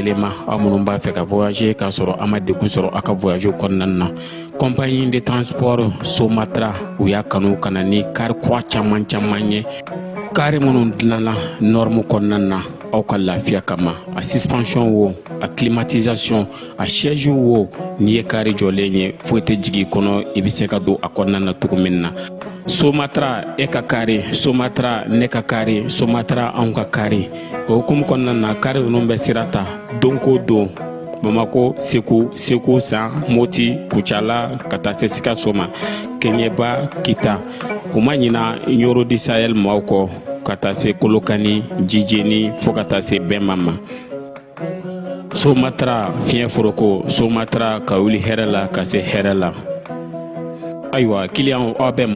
lajɛlen ma, aw minnu b'a fɛ ka voyager k'a sɔrɔ a ma degun sɔrɔ aw ka voyage kɔnɔna na. Compagnie de transport Somatra, u y'a kanu ka na ni kari kura caman caman ye, kari minnu dilanna norme kɔnɔna na aw ka lafiya kama. A suspension wo, a climatisation, a siège wo, n'i ye kari jɔlen ye, foyi tɛ jigin i kɔnɔ, i bɛ se ka don a kɔnɔna na cogo min na. Somatra, e ka kari, Somatra, ne ka kari, Somatra, anw ka kari. O hukumu kɔnɔna na, kari ninnu bɛ sira ta don ko don Bamako, Segu, Segu San, Moti, Kucala, ka taa se Sikaso ma, Keɲeba, Kita. U ma ɲina Ɲoro du Sahel maaw kɔ, ka taa se Kolokani, Jijeni, fo ka taa se Bɛma ma. Somatra, fiɲɛ foroko, Somatra, ka wuli hɛrɛ la ka se hɛrɛ la. Ayiwa, kiliyanw, aw bɛ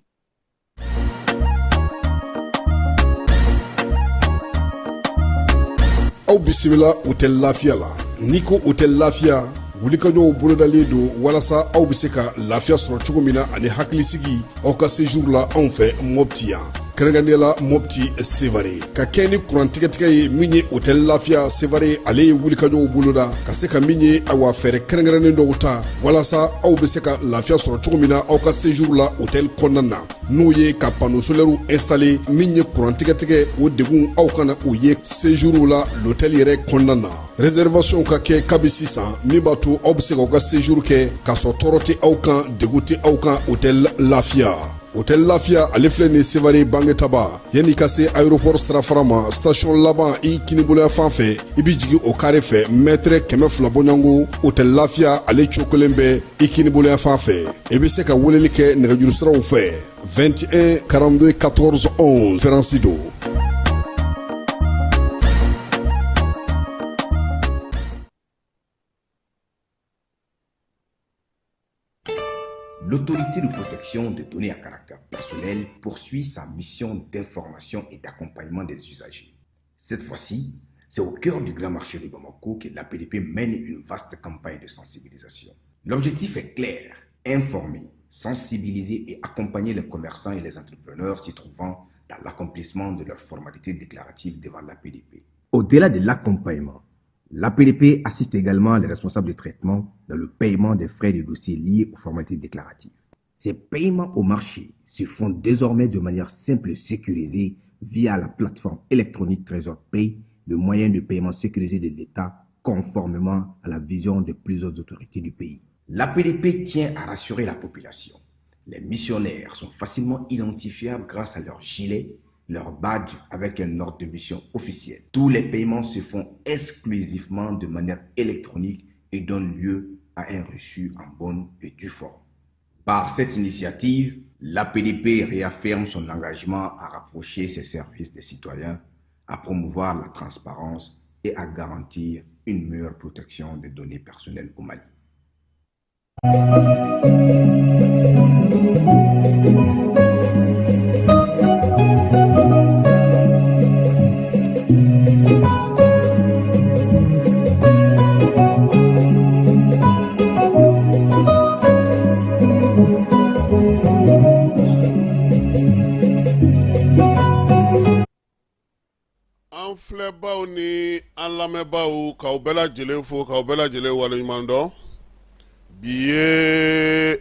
Aw bisimila Hôtel Lafiya la. N'i ko Hôtel Lafiya, wulikajɔw bolodalen don walasa aw bɛ se ka lafiya sɔrɔ cogo min na ani hakilisigi aw ka séjour la anw fɛ Mopti yan, kɛrɛnkɛrɛnnenya la Mopti Sevare. Ka kɛ ni kuran tigɛtigɛ ye min ye, Hôtel Lafiya Sevare, ale ye wulikajɔw boloda ka se ka min ye, awa, fɛɛrɛ kɛrɛnkɛrɛnnen dɔw ta walasa aw bɛ se ka lafiya sɔrɔ cogo min na aw ka séjour la hôtel kɔnɔna na, n'o ye ka panneau solaire installer. Min ye kuran tigɛtigɛ, o degun aw kana o ye séjour la l'hôtel yɛrɛ kɔnɔna na. Réservation ka kɛ kabi sisan, min b'a to aw bɛ se k'aw ka séjour kɛ k'a sɔrɔ tɔɔrɔ tɛ aw kan, degun tɛ aw kan. Hôtel Lafiya, Hôtel Lafiya, ale filɛ nin Sevare Bangetaba, yanni ka se aéroport sirafara ma, station laban, i kiniboloya fan fɛ, i bɛ jigin o kare fɛ, mètre 200 bɔɲɔgɔnko, Hôtel Lafiya, ale cokolen bɛ i kiniboloya fan fɛ. I bɛ se ka weleli kɛ nɛgɛjuru siraw fɛ: 21 42 14 11. Référence don. L'autorité de protection des données à caractère personnel poursuit sa mission d'information et d'accompagnement des usagers. Cette fois-ci, c'est au cœur du grand marché de Bamako que l'APDP mène une vaste campagne de sensibilisation. L'objectif est clair, informer, sensibiliser et accompagner les commerçants et les entrepreneurs s'y trouvant dans l'accomplissement de leurs formalités déclaratives devant l'APDP. Au-delà de l'accompagnement, l'APDP assiste également les responsables de traitement dans le paiement des frais de dossier liés aux formalités déclaratives. Ces paiements au marché se font désormais de manière simple et sécurisée via la plateforme électronique Trésor Pay, le moyen de paiement sécurisé de l'État conformément à la vision de plusieurs autorités du pays. L'APDP tient à rassurer la population. Les missionnaires sont facilement identifiables grâce à leur gilet, leur badge avec un ordre de mission officiel. Tous les paiements se font exclusivement de manière électronique et donnent lieu à un reçu en bonne et due forme. Par cette initiative, l'APDP réaffirme son engagement à rapprocher ses services des citoyens, à promouvoir la transparence et à garantir une meilleure protection des données personnelles au Mali. An filɛbaw ni an lamɛnbaaw, k'aw bɛɛ lajɛlen fo, k'aw bɛɛ lajɛlen waleɲuman dɔn. Bi ye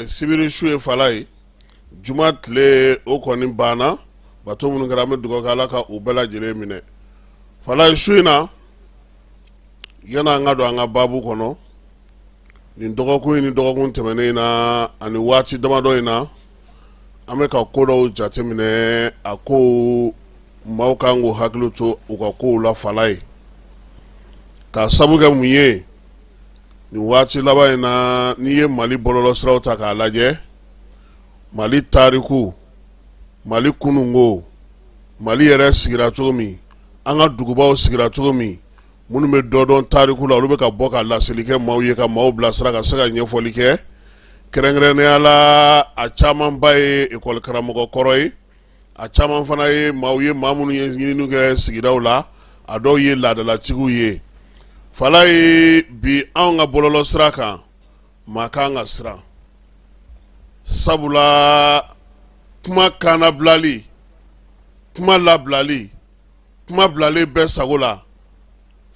sibiri su ye, fala ye juma tile, o kɔni banna. Bato minnu kɛra, an bɛ dugawu kɛ Ala ka u bɛɛ lajɛlen minɛ. Fala ye su in na, yan'an ka don an ka baabu kɔnɔ, nin dɔgɔkun in ni dɔgɔkun tɛmɛnen in na ani waati damadɔ in na, an bɛ ka ko dɔw jateminɛ. A ko maaw kan k'u hakili to u ka kow la, fala ye k'a sabu kɛ mun ye? Nin waati laban in na, n'i ye Mali bɔlɔlɔsiraw ta k'a lajɛ, Mali tariku, Mali kununko, Mali yɛrɛ sigira cogo min, an ka dugubaw sigira cogo min, minnu bɛ dɔ dɔn tariku la, olu bɛ ka bɔ ka laseli kɛ maaw ye, ka maaw bilasira, ka se ka ɲɛfɔli kɛ. Kɛrɛnkɛrɛnnenya la, a camanba ye ekɔli karamɔgɔ kɔrɔ ye, a caman fana ye maaw ye, maa minnu ye ɲininiw kɛ sigidaw la, a dɔw ye laadalatigiw ye. Fala ye bi anw ka bɔlɔlɔ sira kan, maa kan ka siran, sabula kuma kannabilali, kuma labilali, kuma bilalen bɛɛ sago la.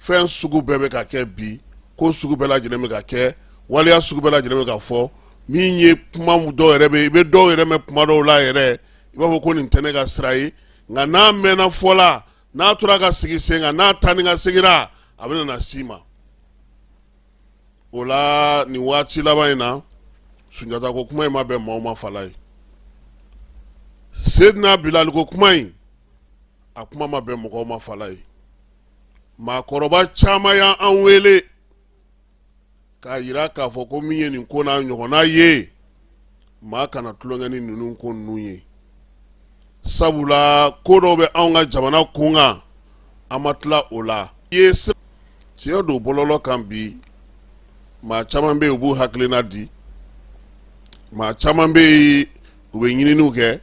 Fɛn sugu bɛɛ bɛ ka kɛ bi, ko sugu bɛɛ lajɛlen bɛ ka kɛ, waleya sugu bɛɛ lajɛlen bɛ ka fɔ. Min ye kuma dɔw yɛrɛ bɛ, i bɛ dɔw yɛrɛ mɛn kuma dɔw la yɛrɛ, i b'a fɔ ko nin tɛ ne ka sira ye. Nka n'a mɛnna fɔ la, n'a tora ka sigi sen kan, n'a taa ni ka seginna, a bɛna na s'i ma. O la nin waati laban in na, Sunjata ko kuma in ma bɛn maaw ma fala ye. Sedina Bilali ko kuma in, a kuma ma bɛn mɔgɔw ma fala ye. Maakɔrɔba caman y'an wele k'a yira k'a fɔ ko min ye nin ko n'a ɲɔgɔnna ye, maa kana tulonkɛ ni ninnu ko ninnu ye, sabula ko dɔw bɛ anw ka jamana kun kan, an ma tila o la. I ye tiɲɛ don bɔlɔlɔ kan bi, maa caman bɛ yen, u b'u hakilina di, maa caman bɛ yen, u bɛ ɲininiw kɛ,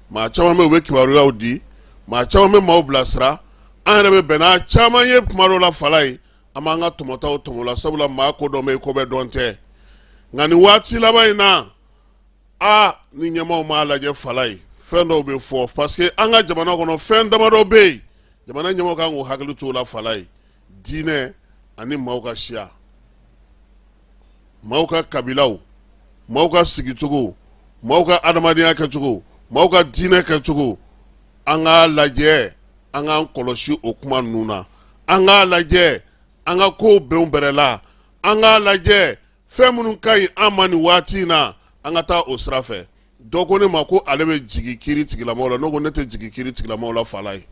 maa caman bɛ yen, u bɛ kibaruyaw di, maa caman bɛ maaw bilasira. An yɛrɛ bɛ bɛn n'a caman ye kuma dɔw la fala ye, an b'an ka tɔmɔtaw tɔmɔ la, sabula maa ko dɔn bɛ ko bɛɛ dɔn tɛ. Nka nin waati laban in na, aa, ni ɲɛmaaw m'a lajɛ fala ye, fɛn dɔw bɛ fɔ, parce que an ka jamana kɔnɔ, fɛn damadɔ bɛ yen, jamana ɲɛmaaw kan k'u hakili t'o la fala ye: diinɛ ani maaw ka siya, maaw ka kabilaw, maaw ka sigicogo, maaw ka adamadenya kɛcogo, maaw ka diinɛ kɛcogo. An k'a lajɛ, an k'an kɔlɔsi o kuma ninnu na. An k'a lajɛ, an ka kow bɛn bɛrɛ la. An k'a lajɛ, fɛn minnu ka ɲi an ma nin waati in na, an ka taa o sira fɛ. Dɔ ko ne ma ko ale bɛ jigin kiiri tigilamɔgɔw la. Ne ko ne tɛ jigin kiiri tigilamɔgɔw la fala ye.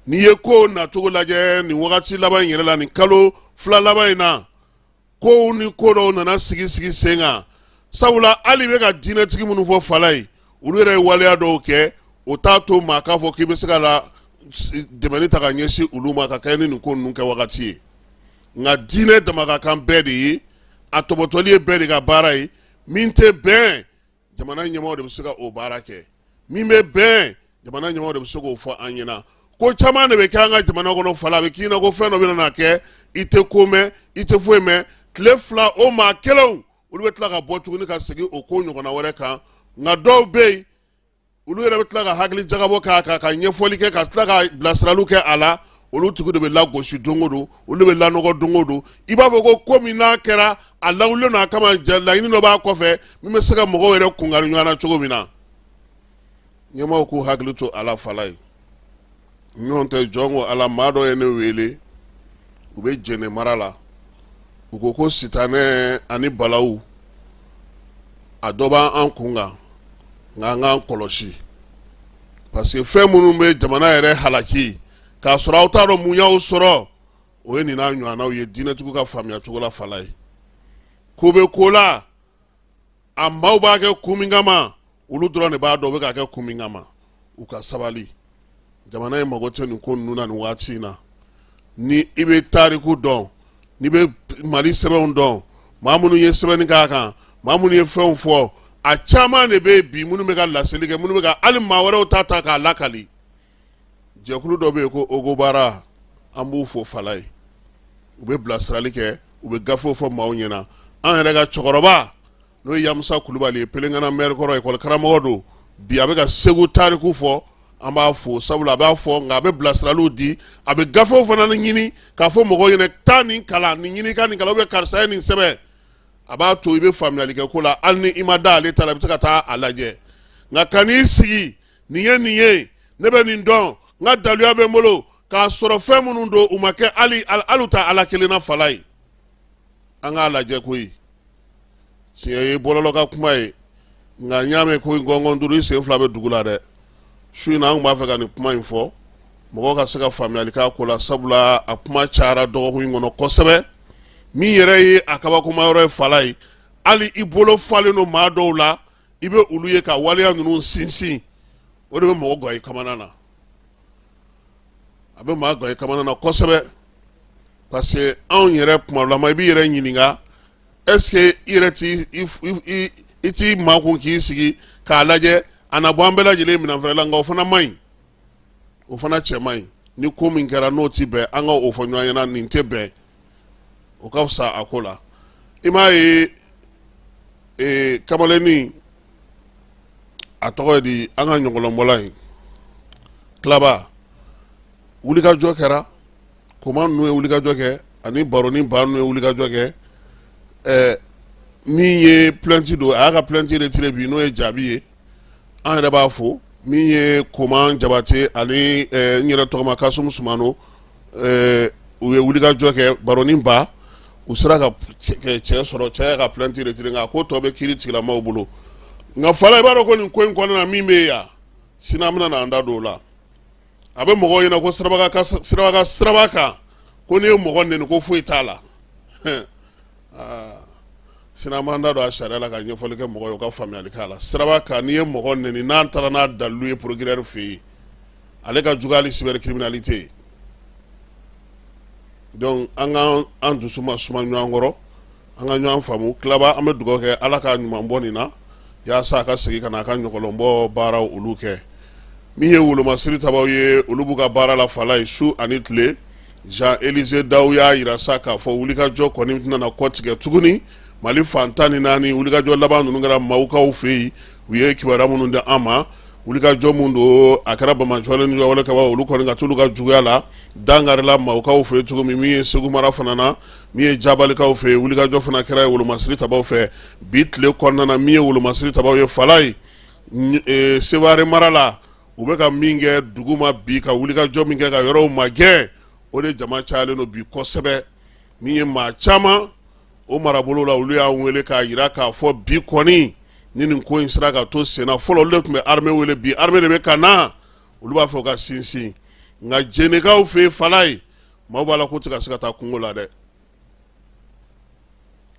N'i ye ko nacogo lajɛ nin wagati laban in yɛrɛ la, nin kalo 2 laban in na, kow ni ko dɔw nana sigi sigi sen kan, sabula hali bɛ ka diinɛtigi minnu fɔ fala ye, olu yɛrɛ ye waleya dɔw kɛ, o t'a to maa k'a fɔ k'i bɛ se ka la dɛmɛni ta ka ɲɛsin olu ma ka kɛ ni nin ko ninnu kɛ wagati ye. Nka diinɛ dama ka kan bɛɛ de ye, a tɔbɔtɔli ye bɛɛ de ka baara ye. Min tɛ bɛn, jamana ɲɛmaaw de bɛ se ka o baara kɛ. Min bɛ bɛn, jamana ɲɛmaaw de bɛ se k'o fɔ an ɲɛna. Ko caman de bɛ kɛ an ka jamana kɔnɔ fala, a bɛ k'i ɲɛna ko fɛn dɔ bɛna na kɛ, i tɛ ko mɛn, i tɛ foyi mɛn. Tile 2, o maa kelenw, olu bɛ tila ka bɔ tuguni ka segin o ko ɲɔgɔnna wɛrɛ kan. Nka dɔw bɛ yen, olu yɛrɛ bɛ tila ka hakili jagabɔ k'a kan, ka ɲɛfɔli kɛ, ka tila ka bilasiraliw kɛ a la. Olu tigi de bɛ lagosi don o don, olu de bɛ lanɔgɔ don o don. I b'a fɔ ko ko min n'a kɛra, a lawulilen don a kama, laɲini dɔ b'a kɔfɛ min bɛ se ka mɔgɔw yɛrɛ kunkari ɲɔgɔn na cogo min na. Ɲɛmaaw k'u hakili to a la fala ye. Ɲɔgɔn tɛ jɔn ko ala. Maa dɔ ye ne wele, u bɛ Jɛnɛ mara la. U ko ko sitanɛ ani balawu, a dɔ b'an kun kan, nka an k'an kɔlɔsi, parce que fɛn minnu bɛ jamana yɛrɛ halaki k'a sɔrɔ aw t'a dɔn mun y'aw sɔrɔ, o ye nin n'a ɲɔgɔnnaw ye. Diinɛtigiw ka faamuya cogo la fala ye, ko bɛ ko la, a maaw b'a kɛ kun min kama, olu dɔrɔn de b'a dɔn u bɛ k'a kɛ kun min kama. U ka sabali, jamana in mago tɛ nin ko ninnu na nin waati in na. Ni i bɛ tariku dɔn, n'i bɛ Mali sɛbɛnw dɔn, maa minnu ye sɛbɛnni k'a kan, maa minnu ye fɛnw fɔ, a caman de bɛ yen bi minnu bɛ ka laseli kɛ, minnu bɛ ka hali maa wɛrɛw ta ta k'a lakali. Jɛkulu dɔ bɛ yen ko Ogobara, an b'u fo fala ye. U bɛ bilasirali kɛ, u bɛ gafew fɔ maaw ɲɛna. An yɛrɛ ka cɛkɔrɔba, n'o ye Yamusa Kulubali ye, Pelengana maire kɔrɔ, ekɔli karamɔgɔ don bi, a bɛ ka Segu tariku fɔ. An b'a fo, sabula a b'a fɔ, nka a bɛ bilasiraliw di, a bɛ gafew fana ɲini k'a fɔ mɔgɔw ɲɛna: taa nin kalan, nin ɲini, ka nin kalan, ou bien karisa ye nin sɛbɛn. A b'a to i bɛ faamuyali kɛ ko la. Hali ni i ma da ale ta la, i bɛ se ka taa a lajɛ. Nka ka n'i sigi, nin ye nin ye, ne bɛ nin dɔn, n ka daluya bɛ n bolo, k'a sɔrɔ fɛn minnu don, u ma kɛ hali hali u ta ala kelen na fala ye. An k'a lajɛ koyi. Tiɲɛ ye bɔlɔlɔ ka kuma ye, nka n y'a mɛn ko gɔngɔn duuru, i sen fila bɛ dugu la dɛ. Su in na, an tun b'a fɛ ka nin kuma in fɔ, mɔgɔw ka se ka faamuyali k'a ko la, sabula a kuma cayara dɔgɔkun in kɔnɔ kosɛbɛ. Min yɛrɛ ye a kabakoma yɔrɔ ye fala ye, hali i bolo falen don maa dɔw la, i bɛ olu ye ka waleya ninnu sinsin, o de bɛ mɔgɔ gan i kamana na. A bɛ maa gan i kamana na kosɛbɛ, parce que anw yɛrɛ kuma dɔ la ma, i b'i yɛrɛ ɲininka: est ce que i yɛrɛ ti i t'i makun k'i sigi k'a lajɛ? A na bɔ an bɛɛ lajɛlen minɛn fɛrɛ la, nka o fana man ɲi, o fana cɛ man ɲi. Ni ko min kɛra n'o ti bɛn, an ka o fɔ ɲɔgɔn ɲɛna, nin tɛ bɛn, o ka fisa a ko la. I m'a ye ee, kamalennin, a tɔgɔ ye di, an ka ɲɔgɔlɔnbɔla in, Tilaba, wulikajɔ kɛra. Koma ninnu ye wulikajɔ kɛ ani Baroni Ba ninnu ye wulikajɔ kɛ. Min ye plainte don, a y'a ka plainte retiré bi, n'o ye jaabi ye. An yɛrɛ b'a fo. Min ye Koman Jabate ani n yɛrɛ tɔgɔma Kasum Sumano, u ye wulikajɔ kɛ. Baroni Ba, u sera ka cɛ sɔrɔ, cɛ y'a ka plainte retiré, nka ko tɔ bɛ kiiri tigilamaw bolo. Nka Fala, i b'a dɔn ko nin ko in kɔnɔna na, min bɛ yen yan sini, an bɛna n'an da don o la. A bɛ mɔgɔw ɲɛna ko siraba kan, ko n'i ye mɔgɔ neni ko foyi t'a la. Sini an b'an da don a sariya la ka ɲɛfɔli kɛ mɔgɔw ye, u ka faamuyali k'a la. Siraba kan, n'i ye mɔgɔ neni, n'an taara n'a dalilu ye procureur fɛ yen, ale ka jugu hali cybercriminalité ye. Donc an ka an dusu ma suma ɲɔgɔn kɔrɔ, an ka ɲɔgɔn faamu. Tilaba, an bɛ dugawu kɛ, Ala ka ɲuman bɔ nin na, yaasa a ka segin ka na a ka ɲɔgɔlɔnbɔ baaraw olu kɛ. Min ye wolomasiri tabaw ye, olu b'u ka baara la Fala ye su ani tile. Jean Élisée Daw y'a yira sa k'a fɔ wulikajɔ kɔni tɛna na kɔtigɛ tuguni Mali fan 14. Wulikajɔ laban ninnu kɛra Mawukaw fɛ yen. U ye kibaruya minnu di an ma, wulikajɔ min don, a kɛra banbaanciwale ni wale kaba, olu kɔni ka t'olu ka juguya la dankarila Mawukaw fɛ yen cogo min. Min ye Segu mara fana na, min ye Jabalikaw fɛ yen, wulikajɔ fana kɛra yen wolomasiri tabaw fɛ bi tile kɔnɔna na. Min ye wolomasiri tabaw ye Fala ye, Seware mara la, u bɛ ka min kɛ dugu ma bi, ka wulikajɔ min kɛ ka yɔrɔw magɛn, o de jama cayalen don bi kosɛbɛ. Min ye maa caman o marabolo la, olu y'an wele k'a jira k'a fɔ bi kɔni, ni nin ko in sera ka to senna, fɔlɔ olu de tun bɛ armée wele, bi armée de bɛ ka na, olu b'a fɛ ka sinsin. Nka Jenekaw fɛ yen Fala ye, maaw b'a la k'u tɛ ka se ka taa kungo la dɛ,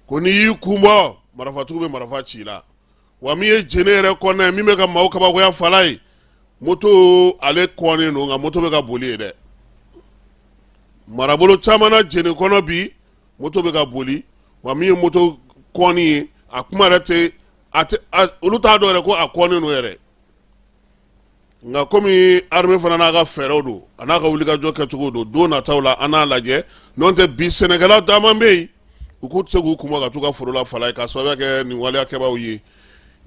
ko n'i y'i kun bɔ, marafatigiw bɛ marifa ci i la. Wa min ye Jene yɛrɛ kɔnɔna ye, min bɛ ka maaw kabakoya Fala ye, moto ale kɔnnen don, nka moto bɛ ka boli ye dɛ. Marabolo caman na Jene kɔnɔ bi, moto bɛ ka boli. Wa min ye moto kɔnni ye, a kuma yɛrɛ tɛ, a tɛ, olu t'a dɔn yɛrɛ ko a kɔnnen don yɛrɛ. Nka komi armée fana n'a ka fɛɛrɛw don, a n'a ka wulikajɔ kɛcogo don, don nataw la an n'a lajɛ. N'o tɛ, bi sɛnɛkɛla caman bɛ yen, u k'u tɛ se k'u kun bɔ ka t'u ka foro la Fala ye, k'a sababuya kɛ nin waleyakɛbaaw ye.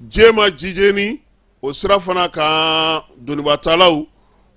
Jema Jijeni, o sira fana kan, donibatalaw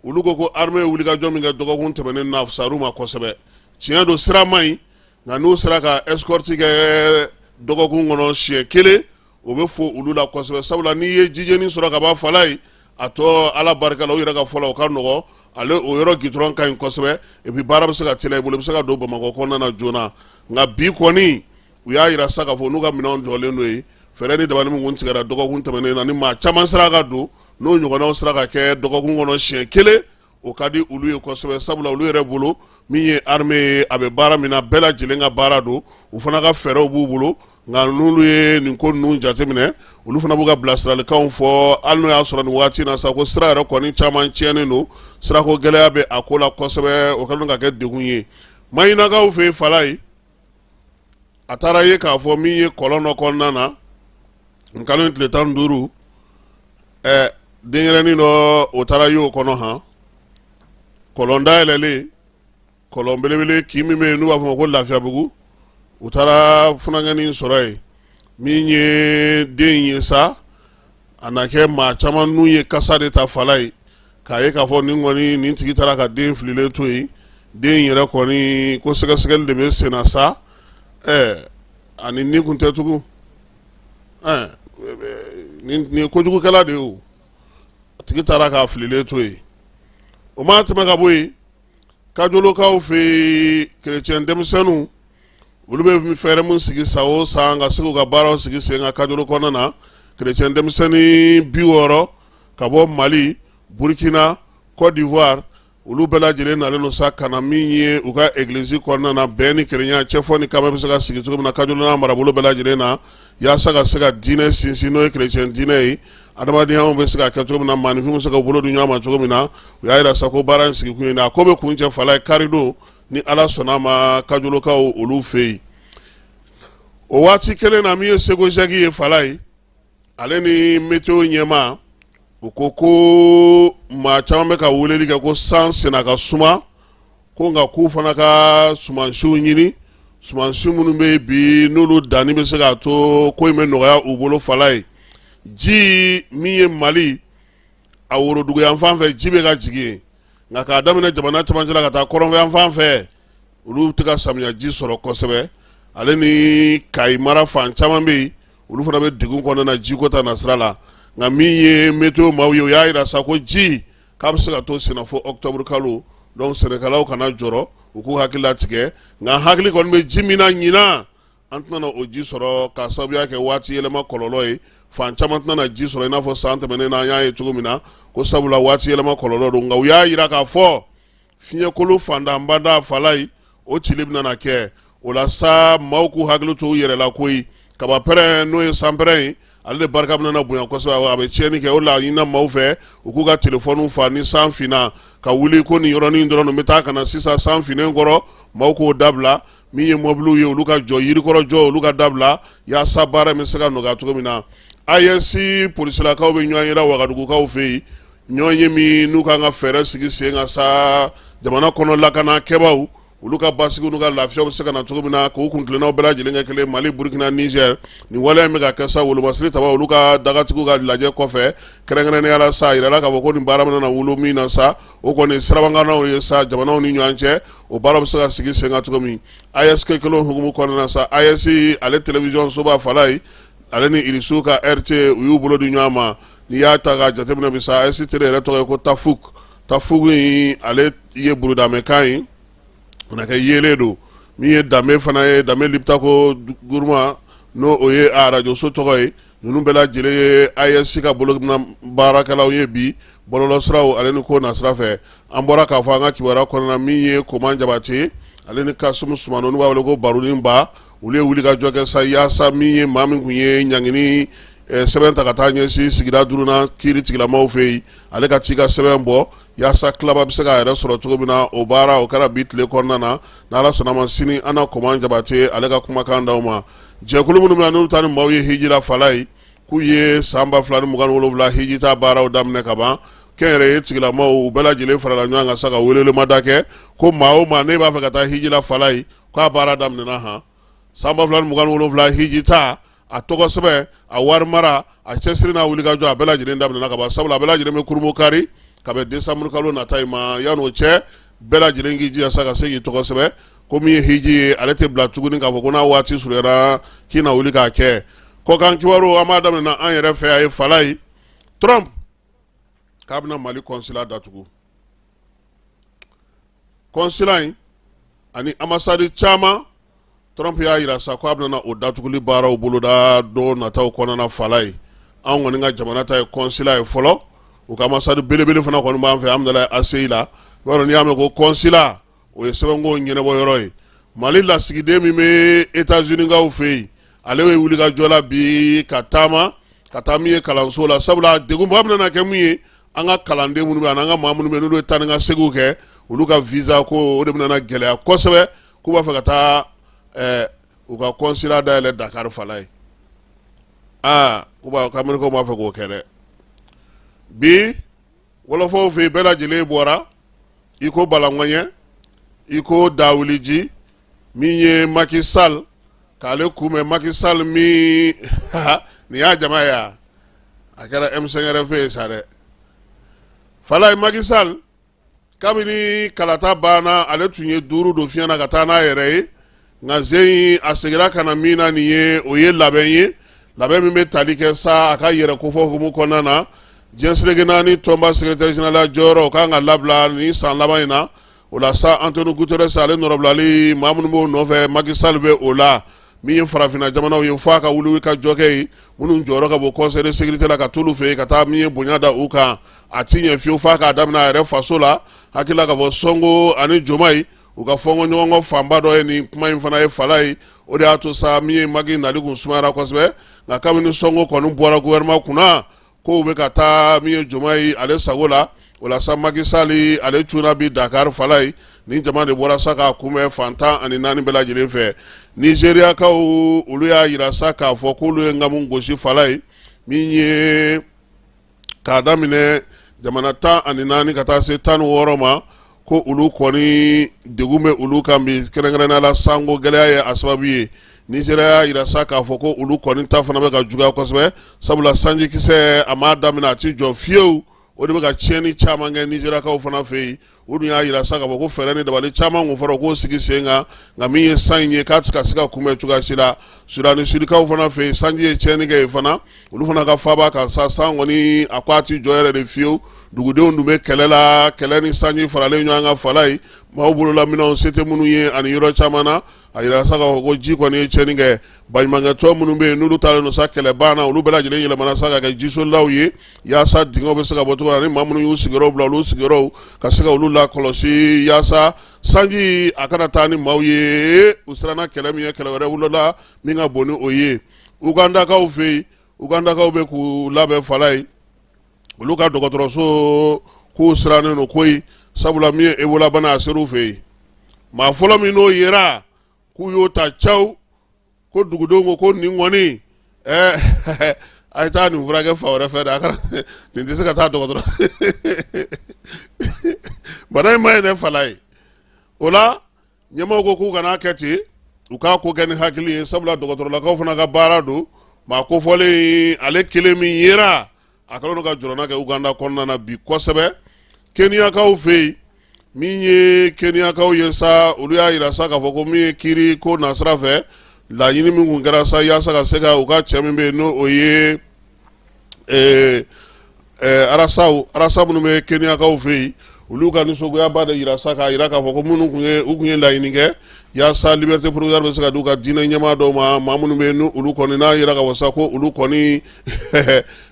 olu ko ko armée ye wulikajɔ min kɛ dɔgɔkun tɛmɛnen na, fisar'u ma kosɛbɛ. Tiɲɛ don, sira man ɲi, nka n'u sera ka escorte kɛ dɔgɔkun kɔnɔ siɲɛ kelen, o bɛ fo olu la kosɛbɛ, sabula n'i ye Jijeni sɔrɔ ka ban Fala ye, a tɔ, Ala barika la, u yɛrɛ ka fɔ la, o ka nɔgɔ ale o yɔrɔ gitɔrɔn ka ɲi kosɛbɛ. Et puis baara bɛ se ka teliya i bolo, i bɛ se ka don Bamakɔ kɔnɔna na joona. Nka bi kɔni, u y'a yira sa k'a fɔ n'u ka minɛnw jɔlen don yen, fɛɛrɛ ni dabali min kun tigɛra dɔgɔkun tɛmɛnen na, ni maa caman sera ka don, n'o ɲɔgɔnnaw sera ka kɛ dɔgɔkun kɔnɔ siɲɛ kelen, o ka di olu ye kosɛbɛ, sabula olu yɛrɛ bolo, min ye armée ye, a bɛ baara min na, bɛɛ lajɛlen ka baara don, u fana ka fɛɛrɛw b'u bolo. Nka n'olu ye nin ko ninnu jateminɛ, olu fana b'u ka bilasiralikanw fɔ, hali n'o y'a sɔrɔ nin waati in na sa ko sira yɛrɛ kɔni caman tiɲɛnen don, sirako gɛlɛya bɛ a ko la kosɛbɛ, o kɛlen ka kɛ degun ye Maɲinakaw fɛ yen Fala ye. A taara ye k'a fɔ min ye kɔlɔn dɔ kɔnɔna na nin kalo in tile 15, denyɛrɛnin dɔ, o taara ye o kɔnɔ han. Kɔlɔn dayɛlɛlen, kɔlɔn belebele kin min bɛ yen n'u b'a fɔ ma ko Lafiyabugu, u taara funankɛnin sɔrɔ yen. Min ye den ye sa, a na kɛ maa caman nun ye kasa de ta Fala ye, k'a ye k'a fɔ nin kɔni, nin tigi taara ka den fililen to yen. Den yɛrɛ kɔni ko sɛgɛsɛgɛli de bɛ senna sa. Ani ni kun tɛ tugun, nin ye kojugukɛla de ye o, a tigi taara k'a fililen to yen. O ma tɛmɛ ka bɔ yen, Kajolokaw fɛ yen, kerecɛn denmisɛnninw, olu bɛ fɛɛrɛ min sigi san o san ka se k'u ka baaraw sigi sen kan Kajolo kɔnɔna na, kerecɛn denmisɛnnin 60 ka bɔ Mali, Burkina, Côte d'Ivoire, olu bɛɛ lajɛlen nalen don sa ka na min ye u ka egilizi kɔnɔna na, bɛn ni kelenya, cɛfɔ ni kanbɛn bɛ se ka sigi cogo min na Kajolo n'a marabolo bɛɛ lajɛlen na, yaasa ka se ka diinɛ sinsin, n'o ye kerecɛn diinɛ ye, adamadenyaw bɛ se ka kɛ cogo min na, maaninfinw bɛ se ka bolo di ɲɔgɔn ma cogo min na. U y'a jira sa ko baara in sigikun ye, a ko bɛ kuncɛ Fala ye karidon, ni Ala sɔnna a ma, Kajolokaw olu fɛ yen. O waati kelen na, min ye SEGOJEC ye Fala ye, ale ni météo ɲɛmaa, u ko ko maa caman bɛ ka weleli kɛ ko san senna ka suma ko, nka k'u fana ka sumansiw ɲini, sumansi minnu bɛ yen bi, n'olu danni bɛ se k'a to ko in bɛ nɔgɔya u bolo Fala ye. Ji min ye Mali a worodugu yanfan fɛ, ji bɛ ka jigin yen, nka k'a daminɛ jamana cɛmancɛ la ka taa kɔrɔnfɛ yanfan fɛ. olu tɛ ka samiya ji sɔrɔ kosɛbɛ. Ale ni Kayi mara fan caman bɛ yen, olu fana bɛ degun kɔnɔna na jiko ta nasira la. Nka min ye météo maaw ye, u y'a jira sa ko ji k'a bɛ se ka to senna fo octobre kalo. Donc sɛnɛkɛlaw kana jɔrɔ, u k'u hakili latigɛ. Nka hakili kɔni bɛ ji min na ɲinan, an tɛna o ji sɔrɔ k'a sababuya kɛ waati yɛlɛma kɔlɔlɔ ye. Fan caman tɛna ji sɔrɔ i n'a fɔ san tɛmɛnen na an y'a ye cogo min na, ko sabula waati yɛlɛma kɔlɔlɔ don. Nka u y'a jira k'a fɔ fiɲɛkolo fandanbada Falayi, o cili bɛna kɛ. O la sa, maaw k'u hakili to u yɛrɛ la koyi. Kabapɛrɛn, n'o ye sanpɛrɛn ye, ale de barika bɛna bonya kosɛbɛ, a bɛ tiɲɛni kɛ. O la ɲinina maaw fɛ, u k'u ka telefɔniw fa ni san finna ka wuli ko nin yɔrɔnin dɔrɔn bɛ taa ka na sisan san finnen kɔrɔ, maaw k'o dabila. Min ye mɔbiliw ye, olu ka jɔ, yirikɔrɔ jɔ, olu ka dabila, yaasa baara in bɛ se ka nɔgɔya cogo min na. AES polisilakaw bɛ ɲɔgɔn yira Wagadugukaw fɛ yen, ɲɔgɔn ye min n'u kan ka fɛɛrɛ sigi sen kan sa jamana kɔnɔ lakanakɛbaw, olu ka basigi n'u ka lafiya bɛ se ka na cogo min na, k'u kuntilennaw bɛɛ lajɛlen kɛ kelen, Mali, Burukina, Niger. Nin waleya in bɛ ka kɛ sa wolomasiri taba olu ka dagatigiw ka lajɛ kɔfɛ. Kɛrɛnkɛrɛnnenya la sa, a yirala k'a fɔ ko nin baara bɛna na wolo min na sa, o kɔni sirabakannaw ye sa jamanaw ni ɲɔgɔn cɛ, o baara bɛ se ka sigi sen kan cogo min. AES kelen hukumu kɔnɔna na sa, AES ale télévision soba Falayi, ale ni Irisiw ka RT, u y'u bolo di ɲɔgɔn ma. N'i y'a ta ka jateminɛ bi sa, AES télé yɛrɛ tɔgɔ ye ko Tafuk. Tafuk in, ale ye burudamɛkan ye, o na kɛ yeelen don. Min ye Danbe fana ye, Danbe Liptako Gourma, n'o o ye arajoso tɔgɔ ye. Ninnu bɛɛ lajɛlen ye AES ka bolo baarakɛlaw ye bi bɔlɔlɔsiraw ale ni ko nasira fɛ. An bɔra k'a fɔ an ka kibaruya kɔnɔna, min ye Koman Jabate ale ni Kasumu Sumano, n'u b'a wele ko Baronin Ba, olu ye wulikajɔ kɛ sa yaasa min ye maa min tun ye ɲangini sɛbɛn ta ka taa ɲɛsin sigida duurunan kiiri tigilamaw fɛ yen, ale ka t'i ka sɛbɛn bɔ yaasa tilaba bɛ se k'a yɛrɛ sɔrɔ cogo min na. O baara o kɛra bi tile kɔnɔna na. N'Ala sɔnna ma, sini an na Koman Jabate ale ka kumakan d'aw ma. Jɛkulu minnu bɛ yan n'olu taa ni maaw ye hiji la Falayi, k'u ye san 2027 hiji ta baaraw daminɛ ka ban. Kɛnyɛrɛye tigilamaw, u bɛɛ lajɛlen farala ɲɔgɔn kan sa ka welewelemada kɛ ko maa o maa n'e b'a fɛ ka taa hiji la Falayi, k'a baara daminɛna han. San 2027 hiji ta, a tɔgɔ sɛbɛn, a wari mara, a cɛsiri n'a wulikajɔ, a bɛɛ lajɛlen daminɛna ka ban, sabula a bɛɛ lajɛlen bɛ kurunbonkari ka bɛn décembre kalo nata in ma. Yan'o cɛ, bɛɛ lajɛlen k'i jija sa ka se k'i tɔgɔ sɛbɛn, ko min ye hiji ye, ale tɛ bila tuguni k'a fɔ ko n'a waati surunyara k'i na wuli k'a kɛ. Kɔkan kibaru, an b'a daminɛ an yɛrɛ fɛ. A ye Falayi, Trump k'a bɛna Mali consulat datugu. Consulat in ani ambassade caman, Trump y'a jira sa k'a bɛna o datuguli baaraw boloda don nataw kɔnɔna Falayi. Anw kɔni ka jamana ta ye consulat ye fɔlɔ, u ka ambassade belebele fana kɔni b'an fɛ Hamdallaye ACI la. I b'a dɔn, n'i y'a mɛn ko consulat, o ye sɛbɛnko ɲɛnabɔ yɔrɔ ye. Mali lasigiden min bɛ États-Unis kaw fɛ yen, ale ye wulikajɔ la bi ka taama ka taa min ye kalanso la, sabula degunba bɛna kɛ mun ye, an ka kalanden minnu bɛ, an ka maa minnu bɛ, n'olu ye taa ni ka seginw kɛ, olu ka visa ko, o de bɛna gɛlɛya kosɛbɛ. K'u b'a fɛ ka taa u ka consulat dayɛlɛ Dakar Falaye. Aa, k'u b'a Américains b'a fɛ k'o kɛ dɛ. Bi wɔlɔfɔw fɛ yen, bɛɛ lajɛlen bɔra i ko balaŋɔɲɛ, i ko dawuliji. Min ye Macky Sall k'ale kunbɛn, Macky Sall min nin y'a jama ye, a kɛra M5RFP ye sa dɛ Falaye. Macky Sall, kabini kalata banna, ale tun ye duuru don fiɲɛ na ka taa n'a yɛrɛ ye. Nka zen a seginna ka na min na nin ye, o ye labɛn ye, labɛn min bɛ tali kɛ sa a ka yɛrɛ kofɔ hukumu kɔnɔna na. Diɲɛ seleke naani tɔnba secrétaire général jɔyɔrɔ, o kan ka labila ni san laban in na. O la sa, Antonio Guterres ale nɔrɔbilali, maa minnu b'o nɔfɛ, Macky Sall bɛ o la. Min ye farafinna jamanaw ye, fo a ka wuli ka jɔ kɛ yen, minnu jɔyɔrɔ ka bon conseil de sécurité la, ka t'olu fɛ yen ka taa min ye bonya da u kan, a ti ɲɛ fiyewu f'a k'a daminɛ a yɛrɛ faso la. Hakilila k'a fɔ Sonko ani Diomaye, u ka fɔnkɔ ɲɔgɔn kɔ fanba dɔ ye nin kuma in fana ye Falaye. O de y'a to sa min ye Macky nali kun sumayara kosɛbɛ. Nka kabini Sonko kɔni bɔra gouvernement kunna, kow bɛ ka taa min ye Diomaye ale sago la. O la sa, Macky Sall ale cunna bi Dakar Falaye. Ni jama de bɔra sa k'a kunbɛn fan 14 bɛɛ lajɛlen fɛ. Nizeriyakaw, olu y'a jira sa k'a fɔ k'olu ye nkamu gosi Falaye. Min ye k'a daminɛ jamana 14 ka taa se 16 ma, ko olu kɔni degun bɛ olu kan bi, kɛrɛnkɛrɛnnenya la sanko gɛlɛya ye a sababu ye. Nizeriya y'a jira sa k'a fɔ ko olu kɔni ta fana bɛ ka juguya kosɛbɛ, sabula sanjikisɛ a m'a daminɛ, a ti jɔ fiyewu. o de bɛ ka tiɲɛni caman kɛ nizeriyakaw fana fɛ yen. U dun y'a jira sa k'a fɔ ko fɛɛrɛ ni dabali caman kun fɔra k'o sigi sen kan, nka min ye san in ye, k'a tɛ ka se ka kunbɛn cogoya si la. Sudani Sudikaw fana fɛ yen, sanji ye tiɲɛni kɛ yen fana, olu fana ka faaba kan sa, san kɔni a ko a ti jɔ yɛrɛ de fiyewu. Dugudenw dun bɛ kɛlɛ la, kɛlɛ ni sanji faralen ɲɔgɔn kan Falayi, maaw bololaminɛnw se tɛ minnu ye ani yɔrɔ caman na. A yira sa k'a fɔ ko ji kɔni ye tiɲɛni kɛ. Baɲumankɛtɔn minnu bɛ yen n'olu taalen don sa kɛlɛban na, olu bɛɛ lajɛlen yɛlɛmana sa ka kɛ jisolilaw ye, yaasa dingɛw bɛ se ka bɔ cogo min na, ni maa minnu y'u sigiyɔrɔw bila, olu sigiyɔrɔw ka se ka olu lakɔlɔsi, yaasa sanji a kana taa ni maaw ye. U siranna kɛlɛ min ye, kɛlɛ wɛrɛ wolola min ka bon ni o ye. Ugandakaw fɛ yen, Ugandakaw bɛ k'u labɛn Falayi, olu ka dɔgɔtɔrɔso k'u sirannen don koyi, sabula min ye Ebola bana, a ser'u fɛ yen. Maa fɔlɔ min n'o yera k'u y'o ta caw, ko dugudenw ko ko nin kɔni ɛɛ a ye taa nin furakɛ fan wɛrɛ fɛ dɛ, a kana nin tɛ se ka taa dɔgɔtɔrɔ, bana in ma ɲi dɛ Falayi. O la ɲɛmaaw ko k'u kana kɛ ten, u k'a ko kɛ ni hakili ye, sabula dɔgɔtɔrɔlakaw fana ka baara don. Maa kofɔlen ale kelen min yera, a kɛlen don ka jɔrɔna kɛ Uganda kɔnɔna na bi kosɛbɛ. Keniyakaw fɛ yen, min ye Keniyakaw ye sa, olu y'a yira sa k'a fɔ ko min ye kiiri ko nasira fɛ, laɲini min kun kɛra sa yaasa ka se ka u ka cɛ min bɛ yen, n'o o ye arasaw arasa minnu bɛ Keniyakaw fɛ yen, olu ka nisɔngoyaba de yira sa k'a yira k'a fɔ ko minnu tun ye u tun ye laɲini kɛ yaasa liberté provisoire bɛ se ka di u ka diinɛ ɲɛmaa dɔw ma, maa minnu bɛ yen ni olu kɔni n'a yira k'a fɔ sa ko olu kɔni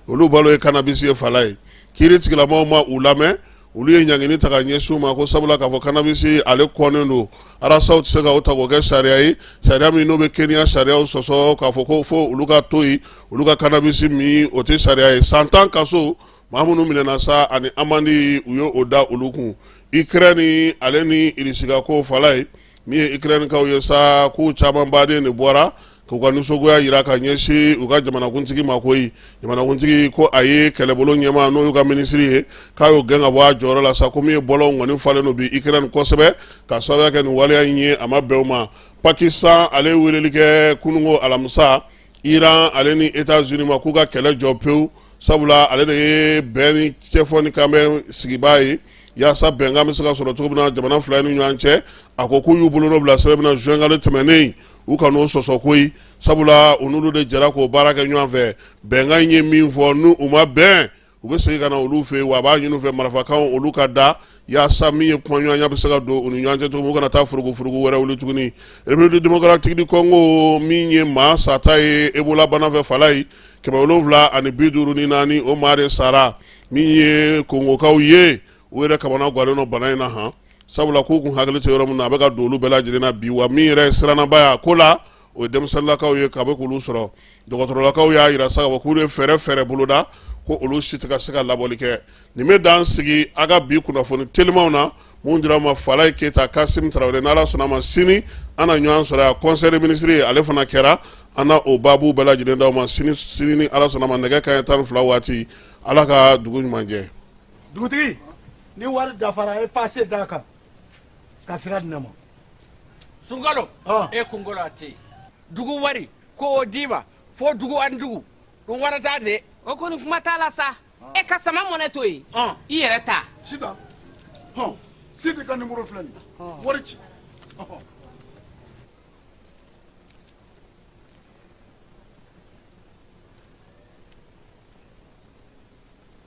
olu balo ye cannabis ye Falayi. Kiiri tigilamaaw ma u lamɛn, olu ye ɲangini ta ka ɲɛsin u ma, ko sabula k'a fɔ cannabis ale kɔnnen don, arasaw tɛ se ka o ta k'o kɛ sariya ye, sariya min n'o bɛ Kenya sariyaw sɔsɔ, k'a fɔ ko fo olu ka to yen olu ka cannabis min, o tɛ sariya ye. San 10 kaso, maa minnu minɛna sa ani amandi, u ye o da olu kun. Ukraine ale ni Irisi ka ko Falayi, min ye Ukrainekaw ye sa, k'u caman baden de bɔra k'u ka nisɔngoya yira ka ɲɛsin u ka jamanakuntigi ma koyi. Jamanakuntigi ko a ye kɛlɛbolo ɲɛmaa, n'o y'u ka minisiri ye, k'a y'o gɛn ka bɔ a jɔyɔrɔ la sa, ko min ye bɔlɔnw kɔni falen don bi Ukraine kosɛbɛ, ka sababuya kɛ nin waleya in ye, a ma bɛn u ma. Pakistan ale ye weleli kɛ kununko alamisa Iran ale ni États-Unis ma k'u ka kɛlɛ jɔ pewu, sabula ale de ye bɛn ni cɛfɔ ni kanbɛn sigibaa ye, yaasa bɛnkan bɛ se ka sɔrɔ cogo min na jamana fila ni ɲɔgɔn cɛ. A ko k'u y'u bolonɔ bila sɛbɛn min na juin kalo tɛmɛnen, u kan'o sɔsɔ koyi, sabula u n'olu de jɛra k'o baara kɛ ɲɔgɔn fɛ. Bɛnkan in ye min fɔ, n'u u ma bɛn, u bɛ segin ka na olu fɛ yen, wa a b'a ɲini u fɛ marifakanw olu ka da, yaasa min ye kumaɲɔgɔnya bɛ se ka don u ni ɲɔgɔn cɛ cogo min, u kana taa furugufurugu wɛrɛ wuli tuguni. République démocratique du Congo, min ye maa sata ye Ebola bana fɛ Falayi, 754, o maa de sara. Min ye Kongokaw ye, u yɛrɛ kamana gannen don bana in na han, sabula k'u kun hakili tɛ yɔrɔ min na, a bɛ ka don olu bɛɛ lajɛlen na bi. Wa min yɛrɛ ye sirannaba ye a ko la, o ye denmisɛnninlakaw ye, k'a bɛ k'olu sɔrɔ. Dɔgɔtɔrɔlakaw y'a yira sa k'a fɔ k'olu ye fɛɛrɛ boloda, ko olu si tɛ ka se ka labɔli kɛ. Nin bɛ dan sigi a ka bi kunnafoni telimanw na mun dira ma Falayi Keyita, Kasim Tarawele. N'Ala sɔnna ma, sini an na ɲɔgɔn sɔrɔ yan. Conseil des ministres ale fana kɛra, an na o baabu bɛɛ lajɛlen d'aw ma sini, sini ni Ala sɔnna ma, nɛgɛ kanɲɛ 12 waati. Ala ka dugu ɲuman jɛ. Dugutigi, ni wari dafara, e pase d'a kan ka sira di ne ma. Sunkalo e kunkolo a tɛ yen. Dugu wari ko o d'i ma fo dugu ani dugu ɗum warata de. O kɔni kuma t'a la sa, e ka sama mɔnɛ to yen, i yɛrɛ ta. Sitan hɔn, Sidi ka nimoro filɛ nin ye, wari ci.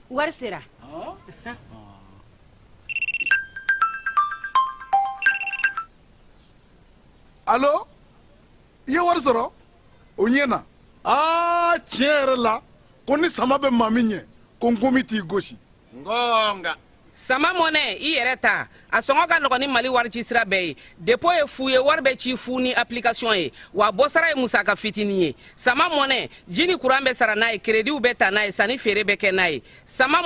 Wari sera. Alo, i ye wari sɔrɔ o ɲɛ na. Aa, tiɲɛ yɛrɛ la, ko ni sama bɛ maa min ɲɛ, ko nkomi t'i gosi. Ngonga. Sama mɔnɛ, i yɛrɛ ta, a sɔngɔ ka nɔgɔn ni Mali wari ci sira bɛɛ ye. Dépôt ye fu ye, wari bɛ ci fu ni application ye, wa bɔsara ye musaka fitinin ye. Sama mɔnɛ, ji ni kuran bɛ sara n'a ye, créditw bɛ ta n'a ye, sanni feere bɛ kɛ n'a ye. Sama